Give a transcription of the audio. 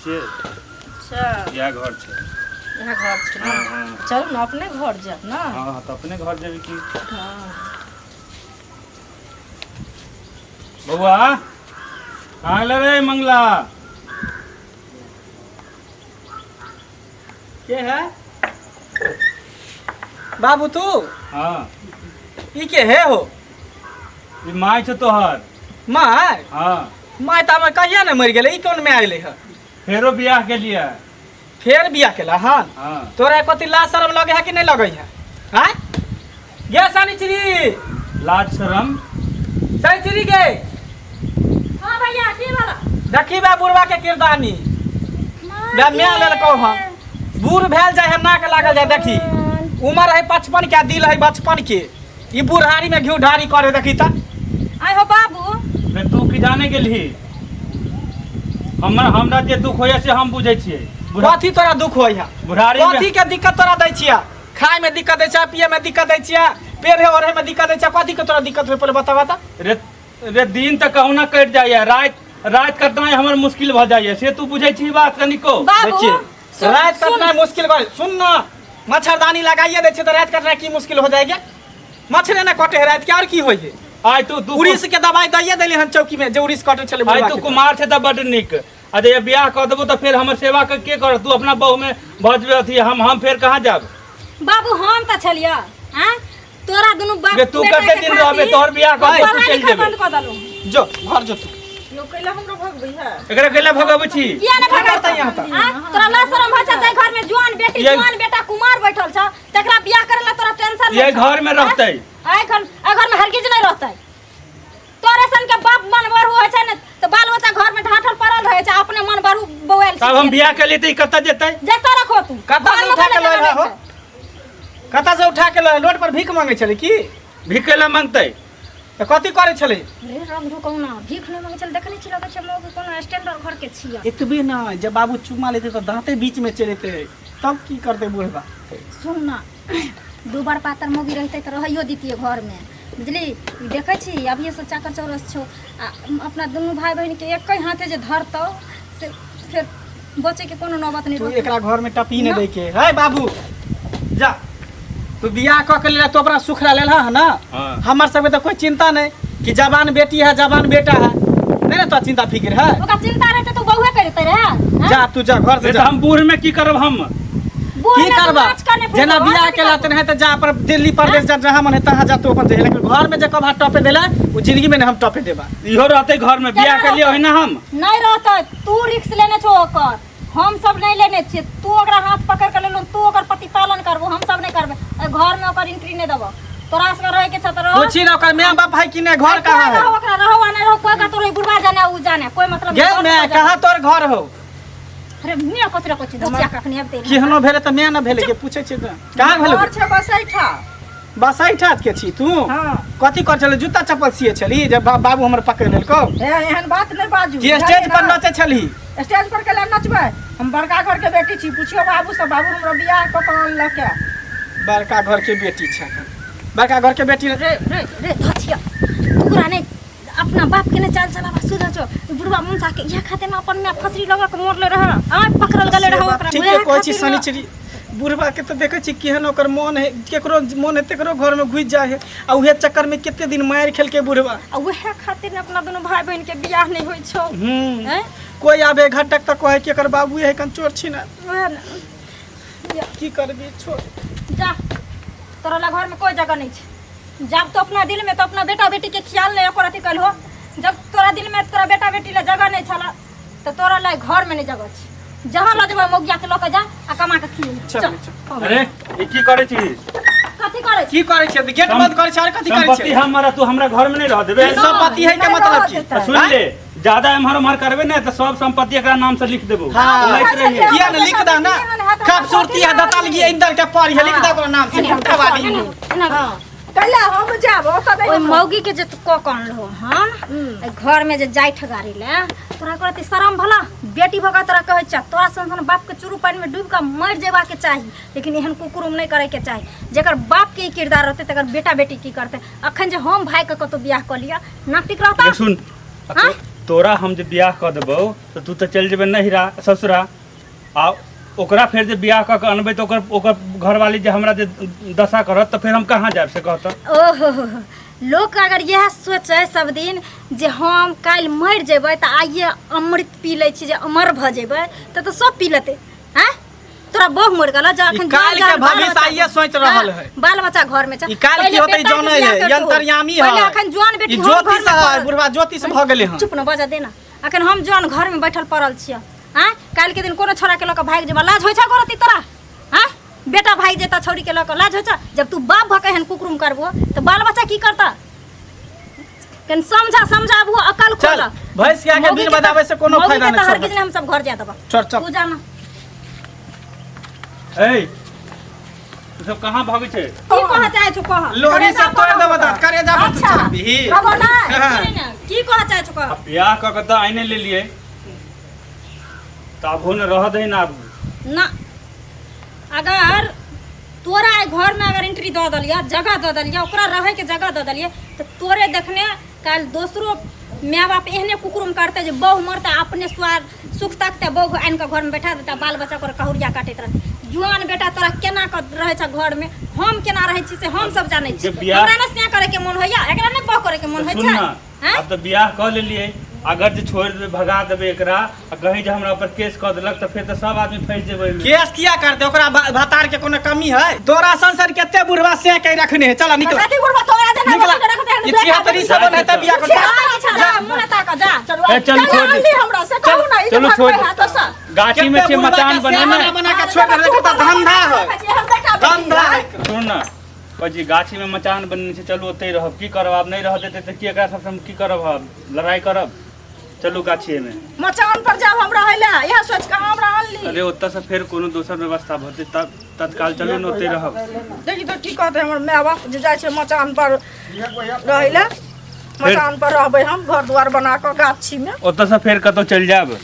छियै। अच्छा। इएह घर छै। इएह घर छै ने? हँ हँ। चलू ने, अपने घर जायब ने। हँ हँ, तऽ अपने घर जेबै की। हँ। बौआ कहाँ गेलै रे मंगला? के है बाबू तू? हाँ। ई के है हो? ई my छौ तोहर। My? हाँ। My तऽ हमर कहिया ने मरि गेलै, ई कोन my अयलै है? फेरो बियाह के लिए। फेर बियाह केला? हन। हाँ। तोरा कथी लाज शरम लगे है कि नहीं लगे है? आँय गे शनिचरी। लाज शरम? शनिचरी गे। हाँ भैया, की वाला? देखी बा बुढ़वा के किरदानी बे, my लेलकौ हन। बूढ़ भेल जाय है, नाक लागल जाय। देखी, उमर है 55 के, दिल है बचपन के। ई बुढ़ारी में घी ढारी करे, देखी त। आय हो बाबू। रे तू की जाने गेलही? हमरा हमरा जे दुख होइया से हम बुझै छियै। कथी तोरा दुख होय है? बुढ़ारी में कथी के दिक्कत तोरा दै छिया? खाय में दिक्कत दै छिया, पिए में दिक्कत दै छिया, पेढ़े ओढ़े में दिक्कत दै छिया? कथी के तोरा दिक्कत होय, पहिले बता बता। रे रे, दिन तऽ कहुना कटि जाइया, राति राति कटनाइ हमर मुश्किल भऽ जाइया, से तू बुझै छी बात कनिको? बाबू। देखिए, सुन- रात सुन। कटनाइ मुश्किल भऽ, सुन ना, मच्छरदानी लगाइए दै छियै तऽ राति कटनाइ की मुश्किल हो जाएगा? मच्छरे ने कटे है राति के, और की होइ है? आइ तू दू उड़ीस के दवाई दैये देली हन चौकी में, जे उड़ीस कटे छलै आइ बुढ़वा तू के। कुमार छै तऽ बड्ड नीक, आ जे बियाह कऽ देबो तऽ फेर हमर सेवा के के करत? तू अपना बहू में भऽ जेबै अथी, हम फेर कहाँ जायब? बाबू, हम तऽ छलियै आँय तोरा दुनू बाप गे तू बेटा कते के दिन रहबे? खातिर तोहर बियाह कऽ के तू पढ़ाई चलि लिखाई जेबे। बंद कऽ देलहुँ। जो घर जो तू। यो कैला हमरो भगबै है? एकरा कैला भगाबै छी? किया ने की भगाबै? करतै यहाँ तऽ? आँय, तोरा लाज शरम होइ छौ? जाहि घर में जुआन बेटी जुआन बेटा कुमार बैठल छ, तकरा बियाह करे ला तोरा टेंशन ये नहीं छौ? घर में रहतै। आइ घर, आइ घर में हरगिज नहीं रहतै। तोरे सन के बाप मन बढ़ू होइ छै ने तऽ बाल बच्चा घर में ढाठल पड़ल रहै छै, अपने मन बढ़ू बौआयल। तब हम बियाह के लिए तऽ ई कतऽ जेतै? जतऽ रखो तू। कतऽ घर से में उठा के बोले लऽ जगह हो? नहि छै। कतऽ से उठा के लऽ रोड पर भीख मांगे छलै की? भीख कैला मांगतै? तऽ कथी करै छलै? रे राम रुकौ ना, भीख नहि मांगै छलै। देखने छी, लगै छै मौगी कोनो स्टैंडर्ड घर के छियै। एतबे ना, जब बाबू चुम्मा लेते तऽ दाँते बीच में चलि एतै, तब की करतै बुढ़बा? सुन ना, दूबर पातर मौगी रहितै तऽ रहैयो दितियै घरमे, बुझली? ई देखै छी, अभिये से चाकर चौरस छौ, आ अपना दुनू भाय बहिनके एके हाथे जे धरतौ से फेर बचैके कोनो नौबत नहि तू रहतौ। एकरा घर में टपी नहीं दै के है बाबू। जा तू बियाह कऽ के लेला, तू अपना सुख ला लेलह है ना। हाँ। हमर सबके तऽ कोई चिंता नहीं कि जवान बेटी है, जवान बेटा है, नहीं ना तो चिंता फिक्र है। ओकरा चिंता रहतै तऽ बौहे करितै रहै, हाँ? जा तू, जा घर से। रे जा। तऽ हम बूढ़ में की करब हम? बूढ़ की में तू करबा? नाच करने फिरबो, जेना और बियाह कथी केला करबो? तेनाहिते जा पर दिल्ली परदेश जा, जहाँ मन है तहाँ जा तू अपन जइहे, लेकिन घर में जे कभा टपे देला ओ जिंदगी में नहीं हम टपे देबा। इहो रहतै घर में, बियाह केना के लिए ओहिना हम नहि रहतै। तू रिक्स लेने छौ ओकर, हम सब नहि लेने छियै। तू ओकरा हाथ पकड़ के लेलहुँ, तू ओकर प्रतिपालन करबो, हम सब नहि करबै। एहि घर में ओकर एंट्री नहि देबो। तोरा सबके रहै के छौ तऽ रह। पूछी ना ओकर माय बाप है कि नहीं, घर कहाँ है? रहो ओकरा, रहो आ नहि रहो, कोई का तोरे बुढ़वा जाने उ जाने, कोई मतलब गे नहीं। घर मैं में कहाँ तोर घर हो? अरे मिया कथी रखै छी दोसिया, कखनी आबते? केहनो भेलै तऽ माय न भेलै के पूछै छियै तऽ कहाँ भेलै? घर छै बसैठा। बसैठा के छी तू? हाँ। कथी कर छली? जूता चप्पल सिए छली जब बाबू हमर पकड़ लेलकौ? हे, एहन बात नहि बाजू। कि स्टेज पर नचै छली? स्टेज पर केला नचबै? हम बड़का घर के बेटी छी, पुछियो बाबू से, बाबू हमरा बियाह कऽ कऽ अनलक। बड़का घर के बेटी छै, बड़का घर के बेटी। रे रे रे धचिया, तोरा नहि अपना बाप के नहि चाल चलाबा सुझल छौ? बुढ़वा मुनसा के इएह खातिर ने अपन माय फसरी लगा के मोरले रह, आँख पकड़ल गेले रह ओकरा। ठीके उएह कहै छी। खातिर ने। शनिचरी, बुढ़वा के तऽ देखै छी केहन ओकर मन है, केकरो मन है तेकरो घर में घुसि जाइ है, आ उहे चक्कर में कते दिन मारि खेलकै बुढ़वा। आ उएह खातिर ने अपना दुनू भाई बहिन के बियाह नहि होइ छौ। हूँ। हैं? कोई आबे घटक तऽ कहै कि एकर बाबू है कन चोर छी ना। उएह ने। की करबी, छोड़। जा, तोरा ला घर में कोई जगह नहीं छै। जब तो अपना दिल में तो अपना बेटा बेटी के ख्याल नहीं ओकर अथी कलहो, जब तोरा दिल में तोरा बेटा बेटी ला जगह नहीं छला तो तोरा ला घर में नहीं जगह छै। जहाँ लऽ जेबै मौगिया के लऽ के जा आ कमा के खिए। चल, चल। चल। अरे ई की करै छी? कथी करै छी? की करै छियै? गेट बंद करै छियै, आर कथी करै संपत्ति छियै? हमर, तू हमरा घर में नहीं रह देबे? संपत्ति है के नहि मतलब रहऽ की? देतै। सुन ले, ज्यादा एम्हर उम्हर करबे ने तऽ सब संपत्ति एकरा नाम से लिख देबो। हाँ। लैत रहिए। किया ने लिख दा ना, खूबसूरती है दताल गी इंदर के पर है, लिख दा ओकरा नाम से कुत्ता वाली। एना। हाँ, कैला हम जाब ओतऽ नहि ओहि हम- मौगी के जे तू कऽ कऽ अनलहो हन एहि घर में जे जाय ठगारी ले, तोरा करती शरम भला? बेटी भऽ कऽ तोरा कहै छ, तोरा सन सन बाप के चुरू पानि में डूबि कऽ मरि जेबाके चाही, लेकिन एहन कुकुरुम नहि करे के चाही। जेकर बाप के ई किरदार रहतै तकर बेटा बेटी की करतै? अखन जे हम भाई के कतौ बियाह कऽ लिअ, नाक टिक रहता? देख, सुन। हाँ? तोरा हम जे बियाह कऽ देबौ तऽ तू तऽ चलि जेबै नहिरा ससुरा, आ ओकरा फेर जे बियाह कऽ के अनबै तऽ ओकर ओकर घरवाली जे हमरा जे दशा करत तऽ फेर हम कहाँ जायब से कहतऽ। ओहो, लोक अगर इएह सोचै सब दिन जे हम काल्हि मरि जेबै तऽ आइए अमृत पी लै छी जे अमर भऽ जेबै, तऽ सब पी लेतै। आँय, तोरा बहु मरि गेल जा अखन ई काल्हि के भविष्य आइए सोचि रहल है। बाल बच्चा घर में छै। ई काल्हि की पहिले होतै बेटा के जानै बियाह है, ई करतौ। अंतर्यामी है। पहिले अखन जुआन बेटी ई हम घर ज्योतिष में है, पड़ल। बुढ़वा ज्योतिष भऽ गेलै हन। चुप न बजा देना, अखन हम जुआन घर में बैठल पड़ल छियै। आँय, काल्हि के दिन कोनो छोड़ा के लऽ कऽ भागि जेबा, लाज होइ छै गोरती तोरा? आँय, बेटा भागि जेता छौड़ी के लऽ कऽ, लाज होइ छै? जब तू बाप भऽ कऽ एहन कुकरुम करबो तऽ बाल बच्चा की करता? कनि समझा समझाबू, अकल चल खोल। भैंस के आगे बीन बजाबै से कोनो फायदा नहि नहि। हरगिज नहि हम सब घर जा देबा। चल चल। तू जाना। ए, तू सब कहाँ भागै छै? की कह चाहे छौ कह। लोहरी सब तोड़ देबो दाँत करेजा पर तू अच्छा। चढ़बिही। रबो नहि। हाँ। सुनी ने, की कह चाहे छौ कह। बियाह कऽ के तऽ आइने लेलियै, तऽ आबो ने रह दही ने आब। ना, अगर तोरा एहि घरमे अगर एंट्री दऽ देलियै, जगह दऽ देलियै, ओकरा रहैके जगह दऽ देलियै, तऽ तोरे देखने काल्हि दोसरो माय बाप एहने कुकुरुम करतै जे बहु मरतै अपने स्वाद सुख तकतै, बहु आनि कऽ घरमे बैठा देतै, बाल बच्चा ओकर कहुरिया काटैत रहतै। जुआन बेटा तोरा केना कऽ रहै छ घरमे, हम केना रहै छी से हम सब जानै छी। जे बियाह- हमरा ने से करैके मोन होइया, एकरा नहि बहु करैके मोन तऽ होइ सुन छै। ने, आँय? आब तऽ बियाह कऽ लेलियै, अगर जे छोड़ि देबै, भगा देबै एकरा आ कहीं जे हमरा पर केस कऽ देलक तऽ फेर तऽ सब आदमी फँसि जेबै ओहिमे। केस किया करते? ओकरा भतार के कोनो कमी है? तोरा सन केते बुढ़वा से के रखने है। चल निकल। कथी बुढ़वा तोरा देना? निकल। रख दे। ई 76 सब बनैते बियाह कर। जा, जा, मुँह ताक, जा। ए, चल छोड़ दे। हमरा से कहू ना, ई जे चलू छोड़ भगबै दे। है तो सब गाछी में केते छै बुढ़वा मचान के से बनेने। बना बना के छोड़ दे, तऽ धंधा है, धंधा है। सुन ने जी, गाछी में मचान बनेने छै, चलू ओतहि रहब। की करब आब? नहि रह देतै तऽ की एकरा सबसँ हम की करब? हम लड़ाइ करब? चलू गाछिए में। मचान पर जाब हम रहै लए, इएह सोच के हमरा अनली। अरे, ओतऽ से फेर कोनो दोसर व्यवस्था भतै तब तत्काल चलू ने, ओतहि रहब। देखी तऽ की कहतै हमर माय बाप जे जाइ छै मचान पर रहै लए। मचान पर रहबै हम घर दुआर बना कऽ गाछी में। ओतऽ से फेर कतहु चलि जायब।